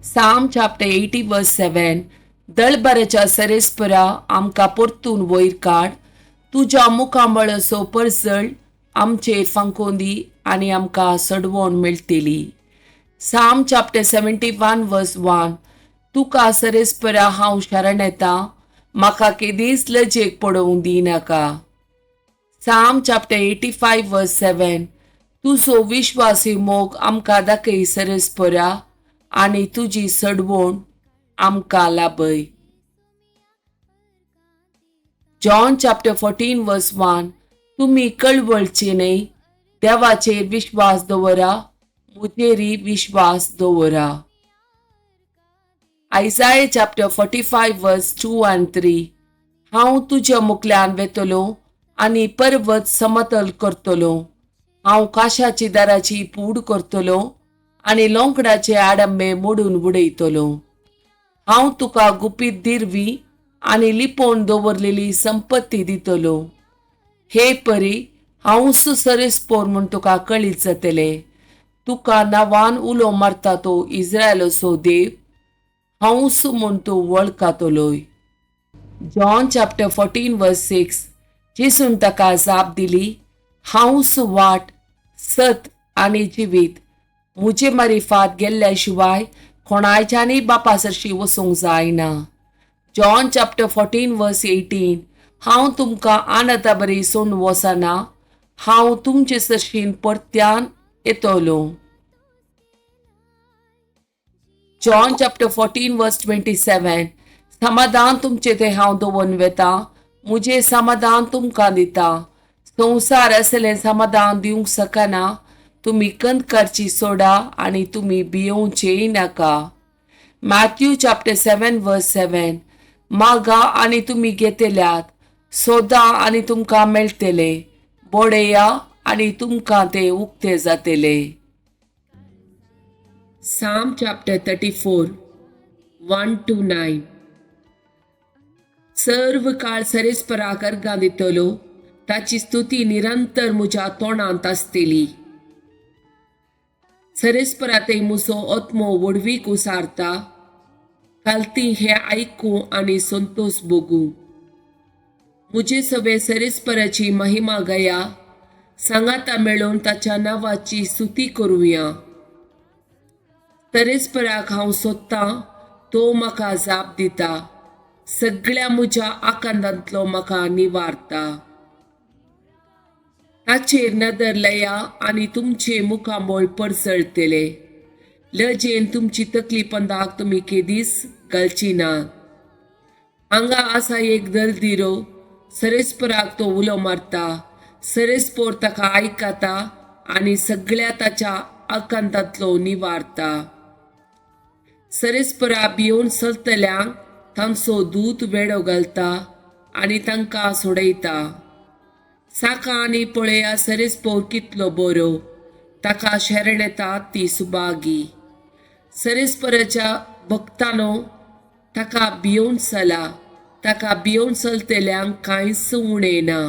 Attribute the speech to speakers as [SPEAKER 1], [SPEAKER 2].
[SPEAKER 1] Psalm chapter 80 verse 7. दळबराच्या सरेस्परा आमकां परतून वयर काड, तुज्या मुखामळसो परजळ आमचेर फांकोवन दी आनी आमकां सडवण मेळटली. Psalm chapter 71 verse 1. तुका सरेस्परा हांव शरण येता, म्हाका केदीच लजेक पडोवंक दिनाका. Psalm chapter 85 verse 7. तुजो विश्वासी मोग आमकां दाखय सरेस्परा आनी तुजी सडवण आमकां लाभय. John chapter 14 verse 1. तुमी कळवळचे न्हय, देवाचेर विश्वास दवरा, म्हजेरय विश्वास दवरा. Isaiah chapter 45 verse 2 and 3. हांव तुज्या मुखल्यान वेतलो आनी पर्वत समतल करतलो. हांव काशाची दाराची पूड करतलो आनी लोंकडाचे आडंबे मोडून उडयतलो. हांव तुका गुपीत दिरवी आनी लिपोवन दवरलेली संपत्ती दितलो. हे परी हांवूच सरेस्पोर म्हूण तुका कळीत जातलें. तुका नांवान उलो मारता तो इस्रायलाचो देव हांवूच म्हूण तूं वळखतलोय. John chapter 14 verse 6. जेसून ताका जाप दिली, हांवूच वाट, सत आनी जिवीत. म्हजे मारिफात गेल्ल्या शिवाय कोणायच्यानय बापा सरशी वचूंक जायना. John chapter 14 verse 18. हांव तुमकां आनंदा बरी सोडून वचना, हांव तुमचे सरशीन परत्यान येतलो. John chapter 14 verse 27. समाधान तुमचें तें हांव दवरून वेता, म्हजें समाधान तुमकां दिता. संवसार असलें समाधान दिवंक शकना. तुमी कंद करची सोडा आनी तुमी भियोवचेय नाका. Matthew chapter 7 verse 7. मागा आनी तुमी घेतल्यात, सोदा आनी तुमकां मेळटले, बडया आनी तुमकां ते उक्ते जातले. Psalm chapter 34 1 to 9. सर्व काळ सरेस्पराक अर्गां दितलो, ताची स्तुती निरंतर म्हज्या तोंडांत आसतली. सरेस्परा थंय म्हजो आत्मो व्हडवीक उसारता. कालती हें आयकूं आनी संतोश भोगूं. म्हजे सवे सरेस्पराची महिमा गया, सांगाता मेळोवन ताच्या नांवाची स्तुती करुया. सरेस्पराक हांव सोदतां, तो म्हाका जाप दिता, सगळ्या म्हज्या आकांतांतलो म्हाका निवारता. ताचेर नदर लया आनी तुमचें मुखामळ परजळटलें. लजेन तुमची तकली पंदाक तुमी केदीच घालची ना. हांगा आसा एक दलदिरो, सरेस्पराक तो उलो मारता, सरेस्पोर ताका आयकता आनी सगळ्या ताच्या आकांतांतलो निवारता. सरेस्परा भियोवन चलतल्यांक तांचो दूत वेडो घालता आनी तांकां सोडयता. साका आनी पळया सरेस्पोर कितलो बरो, ताका शरण येता ती सुभागी. सरेस्पराच्या भक्तानो ताका भियोवन चला, ताका भियोवन चलतल्यांक कांयच उणें ना.